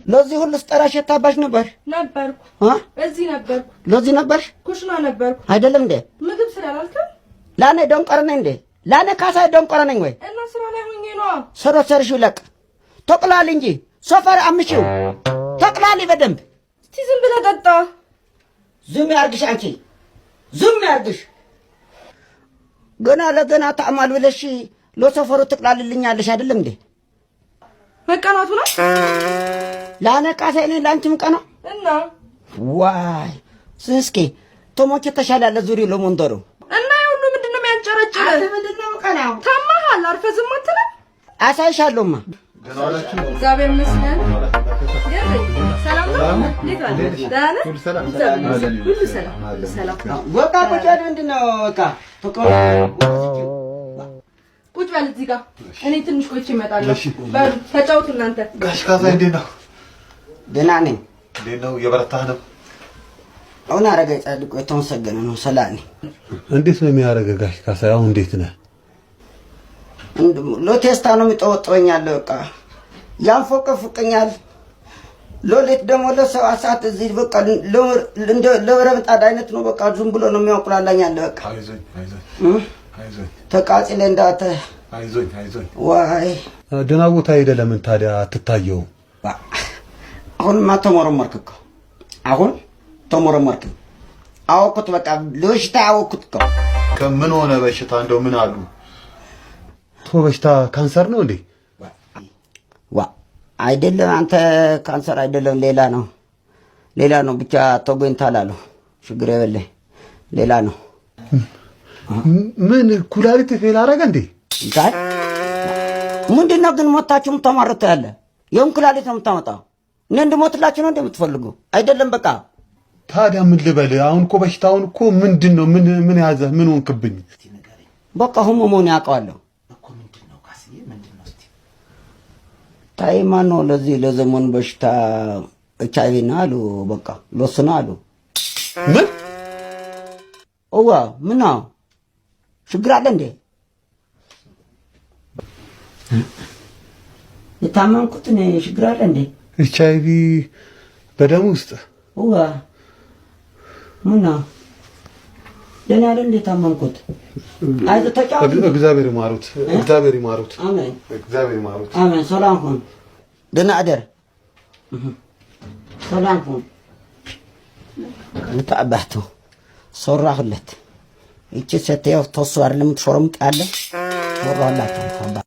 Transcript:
ለዚህ ሁሉ ስጠራሽ የታባሽ ነበር? ነበርኩ። አ? እዚህ ነበርኩ። ለዚህ ነበርሽ? ኩሽና ነበርኩ። አይደለም እንዴ? ምግብ ስራ አላልክም? ላኔ ደንቆሮ ነኝ እንዴ? ላኔ ካሳይ ደንቆሮ ነኝ ወይ? እና ስራ ላይ ሆኜ ነዋ። ሰሮ ሰርሽው ለቅ ተቅላል እንጂ ሶፈር አምሺው ተቅላሊ በደንብ። እስቲ ዝም ብለህ ጠጣ። ዝም ያርግሽ አንቺ፣ ዝም ያርግሽ። ገና ለገና ታማል ብለሽ ለሰፈሩ ትቅላልልኛለሽ አይደለም እንዴ? መቀናቱ ነው። ለአነ ካሳይ ነኝ ለአንቺ ምቀና። እና ዋይ እስኪ ቶሞች ተሻላለ ዙሪ ለመንደሩ። እና የሁሉ ምንድን ነው የሚያንጨረጭርህ? አንተ ምንድን ነው ምቀናው? ታማሃል። አርፈህ ዝም አትልም? አሳይሻለሁማ። እግዚአብሔር ይመስገን። ሰላም ነው? እንዴት ዋልክ? ደህና ነህ? እግዚአብሔር ይመስገን። ሁሉ ሰላም፣ ሁሉ ሰላም። በቃ ቁጭ በል። ምንድን ነው በቃ ቁጭ በል እዚህ ጋር። እኔ ትንሽ ቆይቼ እመጣለሁ። በሉ ተጫውቱ እናንተ። ጋሽ ካሳይ እንዴት ነው? ደህና ነኝ። እንዴት ነው? የበረታህ ነው? አሁን አረጋዊ ጻድቁ የተመሰገነ ነው። ሰላም ነኝ። እንዴት ነው የሚያደርገህ ጋሽ ካሳይ? አሁን እንዴት ነህ? ሎቴስታ ነው የሚጠወጥበኛል። በቃ ያንፎቀፍቀኛል። ሎሌት ደግሞ ለ7 ሰዓት እዚህ በቃ እንደ ለብረ ምጣድ አይነት ነው። በቃ ዝም ብሎ ነው የሚያንቁላላኛል። በቃ አይዞኝ፣ አይዞኝ፣ አይዞኝ። ተቃጽለ እንዳተ አይዞኝ፣ አይዞኝ። ዋይ። ደህና ቦታ ሄደህ ለምን ታዲያ አትታየውም? አሁንማ ተሞረሞርክ እኮ፣ አሁን ተሞረሞርክ። አወኩት፣ በቃ ለበሽታ አወኩት እኮ። ከምን ሆነ በሽታ? እንደው ምን አሉ? በሽታ ካንሰር ነው እንዴ? ዋ አይደለም፣ አንተ ካንሰር አይደለም፣ ሌላ ነው፣ ሌላ ነው። ብቻ ተጎኝታል አሉ። ችግር የበለኝ ሌላ ነው። ምን ኩላሊት fail አደረገ እንዴ? እንታይ ምንድን ነው ግን ሞታችሁ የምታማርተው ያለ የውን ኩላሊት ነው የምታመጣው? እኔ እንድሞትላችሁ ነው እንደምትፈልጉ አይደለም። በቃ ታዲያ ምን ልበል? አሁን እኮ በሽታውን እኮ ምንድን ነው? ምን ምን ያዘህ? ምን ሆንክብኝ? በቃ ህመሙን ያውቀዋለሁ። ታይ ማነው ለዚህ ለዘመኑ በሽታ ኤች አይቪ ነው አሉ። በቃ ለሱ ነው አሉ። ምን? እዋ ምን ነው ችግር አለ እንዴ? የታመምኩት እኔ ችግር አለ እንዴ? ኤች አይቪ በደም ውስጥ? እዋ ምን ነው ደህና አይደል እንዴ የታመምኩት? አይዞህ ተጫወት። እግዚአብሔር ይማሩት፣ እግዚአብሔር ይማሩት። አሜን። እግዚአብሔር ይማሩት። አሜን። ሰላም ሁን። ደህና እደር። ሰላም ሁን። እንታባቱ ሰራሁለት። ይቺ ሴትዮ ተሱ አይደለም የምትሾረምጥ ያለ ሰራሁላት።